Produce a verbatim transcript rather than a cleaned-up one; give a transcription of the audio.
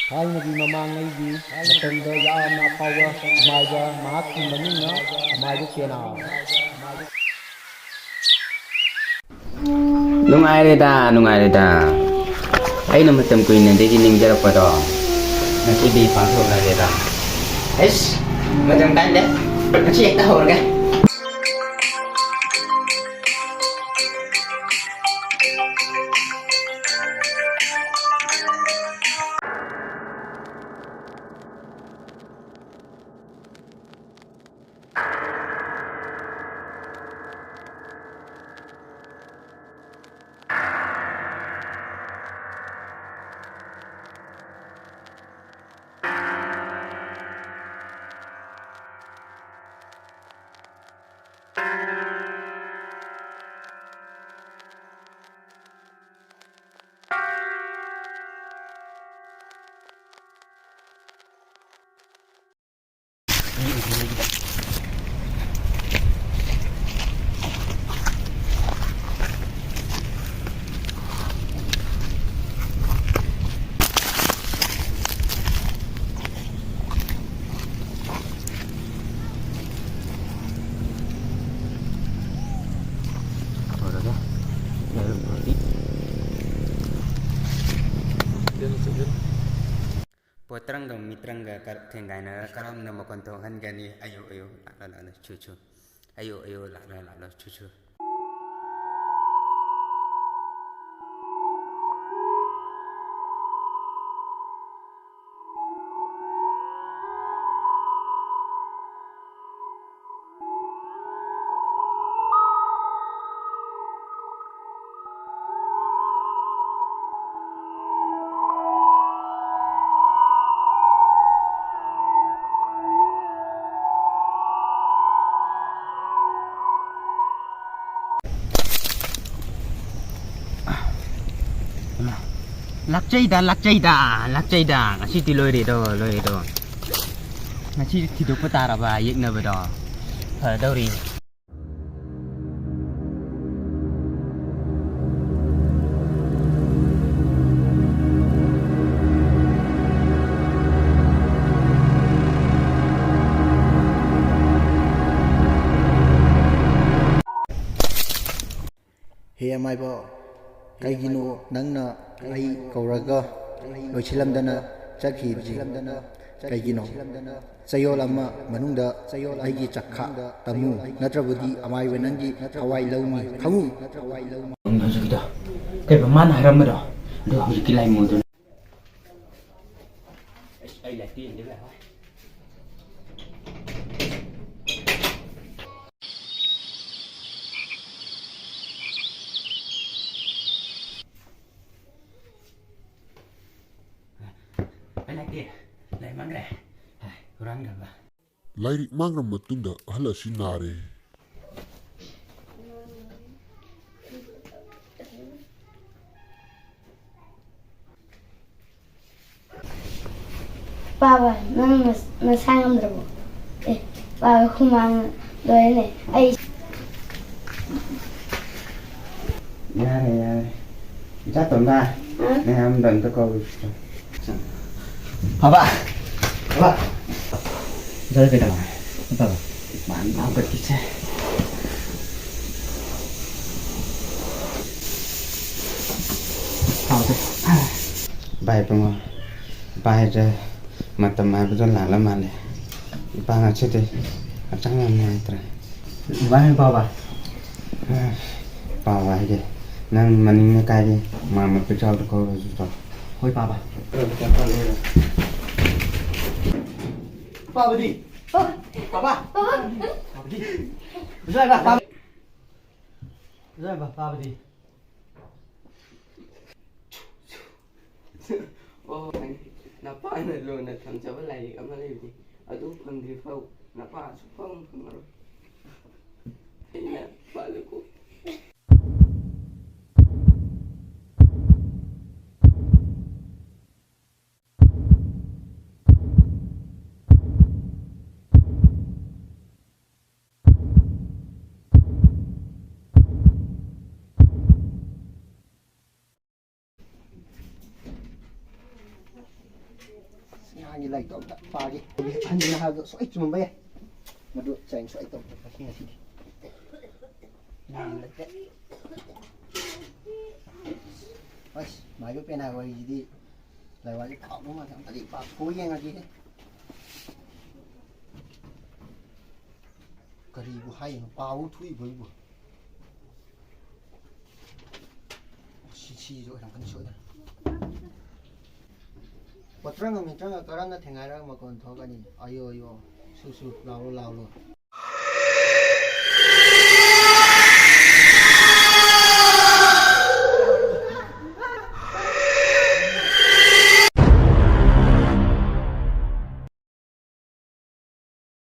ꯊꯥꯏꯅꯒꯤ ꯃꯃꯥꯡꯉꯩꯒꯤ ꯃꯇꯝꯗ ꯌꯥꯝꯅ ꯑꯐꯥꯎꯕ ꯑꯃꯥꯏꯕ, ꯃꯍꯥꯛꯀꯤ ꯃꯃꯤꯡꯅ ꯑꯃꯥꯏꯕ ꯆꯦꯅꯥ꯫ ꯅꯨꯡꯉꯥꯏꯔꯦꯗ, ꯅꯨꯡꯉꯥꯏꯔꯦꯗ꯫ ꯑꯩꯅ ꯃꯇꯝ ꯀꯨꯏꯅꯗꯒꯤ ꯅꯤꯡꯖꯔꯛꯄꯗꯣ ꯉꯁꯤꯗꯤ ꯄꯥꯡꯊꯣꯛꯂꯒꯦꯗ꯫ ꯑꯩꯁ, ꯃꯇꯝ ꯀꯥꯏꯗꯦ꯫ ꯉꯁꯤ ꯍꯦꯛꯇ ꯍꯧꯔꯒꯦ꯫ ꯄꯣꯠ ꯇꯔꯪꯒ ꯃꯤ ꯇꯔꯪꯒ ꯀꯔ-, ꯊꯦꯡꯒꯥꯏꯅꯔꯒ ꯀꯔꯝꯅ ꯃꯈꯣꯟ ꯊꯣꯛꯍꯟꯒꯅꯤ? ꯑꯌꯨ, ꯑꯌꯨ, ꯂꯥꯛꯂꯣ, ꯂꯥꯛꯂꯣ, ꯁꯨ, ꯁꯨ꯫ ꯑꯌꯨ, ꯑꯌꯨ, ꯂꯥꯛꯂꯣ, ꯂꯥꯛꯂꯣ, ꯁꯨ, ꯁꯨ꯫ ꯂꯥꯛꯆꯩꯗ, ꯂꯥꯛꯆꯩꯗ, ꯂꯥꯛꯆꯩꯗ꯫ ꯉꯁꯤꯗꯤ ꯂꯣꯏꯔꯦꯗꯣ, ꯂꯣꯏꯔꯦꯗꯣ꯫ ꯉꯁꯤ ꯊꯤꯗꯣꯛꯄ ꯇꯥꯔꯕ ꯌꯦꯛꯅꯕꯗꯣ꯫ ꯐꯗꯧꯔꯤ꯫ ꯍꯦ ꯑꯃꯥꯏꯕ, ꯀꯩꯒꯤꯅꯣ ꯅꯪꯅ ꯑꯩ ꯀꯧꯔꯒ ꯂꯣꯏꯁꯤꯜꯂꯝꯗꯅ ꯆꯠꯈꯤꯕꯁꯤ? ꯀꯩꯒꯤꯅꯣ? ꯆꯌꯣꯜ ꯑꯃ ꯃꯅꯨꯡꯗ ꯑꯩꯒꯤ ꯆꯥꯛꯈꯥ ꯇꯝꯃꯨ, ꯅꯠꯇ꯭ꯔꯕꯗꯤ ꯑꯃꯥꯏꯕ ꯅꯪꯒꯤ ꯊꯋꯥꯏ ꯂꯧꯅꯤ, ꯈꯪꯉꯨ? ꯍꯧꯖꯤꯛꯀꯤꯗꯣ ꯀꯩꯕ ꯃꯥꯅ ꯍꯥꯏꯔꯝꯕꯗꯣ? ꯑꯗꯣ ꯍꯧꯖꯤꯛꯀꯤ ꯂꯥꯏꯃꯨꯗꯨꯅ ꯑꯩ ꯂꯥꯏꯔꯤꯛꯇꯤ ꯌꯦꯡꯗꯦ ꯚꯥꯏ꯫ ꯑꯩ ꯂꯥꯏꯔꯤꯛꯇꯤ ꯂꯥꯏꯔꯤꯛ ꯃꯥꯡꯈ꯭ꯔꯦ꯫ ꯍꯥꯏ, ꯍꯨꯔꯥꯟꯈ꯭ꯔꯕ? ꯂꯥꯏꯔꯤꯛ ꯃꯥꯡꯂꯕ ꯃꯇꯨꯡꯗ ꯑꯍꯜ ꯑꯁꯤ ꯅꯥꯔꯦ꯫ ꯄꯥꯕ, ꯅꯪ ꯅꯁꯥ ꯉꯝꯗ꯭ꯔꯕꯣ? ꯑꯦ, ꯄꯥꯕ, ꯍꯨꯃꯥꯡ ꯂꯣꯏꯔꯦꯅꯦ꯫ ꯑꯩ ꯌꯥꯔꯦ, ꯌꯥꯔꯦ꯫ ꯏꯆꯥ ꯇꯣꯝꯕ, ꯍꯥ? ꯅꯌꯥꯝꯕ ꯑꯝꯇ ꯀꯧꯔꯨꯆꯣ꯫ ꯄꯥꯕ! ꯄꯥꯕ! ꯏꯆꯥꯁꯦ ꯀꯩꯗꯧꯔꯦ? ꯄꯥꯕ꯫ ꯃꯥꯅ ꯍꯧꯒꯠꯈꯤꯁꯦ꯫ ꯄꯥꯕ꯫ ꯚꯥꯏ ꯏꯕꯨꯡꯉꯣ, ꯚꯥꯏꯁꯦ ꯃꯇꯝ ꯍꯥꯏꯕꯗꯣ ꯂꯥꯜꯂ ꯃꯥꯜꯂꯦ꯫ ꯏꯄꯥ ꯉꯁꯤꯗꯤ ꯍꯛꯆꯥꯡ ꯌꯥꯝ ꯅꯨꯡꯉꯥꯏꯇ꯭ꯔꯦ꯫ ꯏꯕꯥꯅꯤ ꯄꯥꯕ꯫ ꯄꯥꯕ ꯍꯥꯏꯒꯦ, ꯅꯪ ꯃꯅꯤꯡ ꯂꯩꯀꯥꯏꯒꯤ ꯃꯥꯝꯃ ꯄꯤꯆꯥꯎꯗꯣ ꯀꯧꯔꯨꯆꯣ꯫ ꯍꯣꯏ ꯄꯥꯕ꯫ ꯄꯥꯕꯗꯤ? ꯄꯥꯕ꯫ ꯄꯥꯕ꯫ ꯄꯥꯕꯗꯤ? ꯄꯥꯕꯗꯤ? ꯑꯣ, ꯈꯪꯉꯦ꯫ ꯅꯄꯥꯅ ꯂꯣꯟꯅ ꯊꯝꯖꯕ ꯂꯥꯏꯔꯤꯛ ꯑꯃ ꯂꯩꯕꯅꯤ꯫ ꯑꯗꯨ ꯐꯪꯗ꯭ꯔꯤ ꯐꯥꯎ ꯅꯄꯥ ꯁꯨꯡꯐꯪ ꯐꯪꯉꯔꯣꯏ꯫ ꯑꯩꯅ ꯄꯥꯜꯂꯨꯀꯣ꯫ ꯑꯉꯥꯡꯒꯤ ꯂꯥꯏꯔꯤꯛꯇꯣ ꯑꯝꯇ ꯄꯥꯒꯦ꯫ ꯑꯍꯟꯗꯨꯅ ꯍꯥꯏꯕꯗꯣ ꯁꯣꯏ ꯆꯨꯝꯃꯝꯕ ꯌꯥꯏ꯫ ꯃꯗꯨ ꯆꯦꯟꯖ ꯁꯣꯏ ꯇꯧꯗꯕ ꯉꯁꯤꯗꯤ꯫ ꯂꯩꯇꯦ꯫ ꯑꯁ, ꯃꯥꯏꯕ ꯄꯦꯅꯥ ꯋꯥꯔꯤꯁꯤꯗꯤ ꯂꯥꯏꯋꯥꯁꯦ ꯀꯥꯎꯕ ꯃꯥꯜꯂꯦ꯫ ꯑꯝꯇꯗꯤ ꯄꯥꯊꯣꯛꯑ ꯌꯦꯡꯉꯒꯦ꯫ ꯀꯔꯤꯕꯨ ꯍꯥꯏꯅꯣ? ꯄꯥꯎ ꯊꯣꯛꯏꯕ ꯑꯩꯕꯨ? ꯁꯤ, ꯁꯤꯁꯨ ꯌꯥꯝ ꯀꯟꯅ ꯁꯣꯏꯗꯅ꯫ ꯄꯣꯠꯇ꯭ꯔꯪ ꯑꯃꯤꯇ꯭ꯔꯪ ꯀꯔꯝꯅ ꯊꯦꯡꯒꯥꯏꯔꯒ ꯃꯀꯣꯟ ꯊꯣꯛꯀꯅꯤ? ꯑꯌꯣ, ꯑꯌꯣ, ꯁꯨ, ꯁꯨ, ꯂꯥꯎꯔꯣ, ꯂꯥꯎꯔꯣ꯫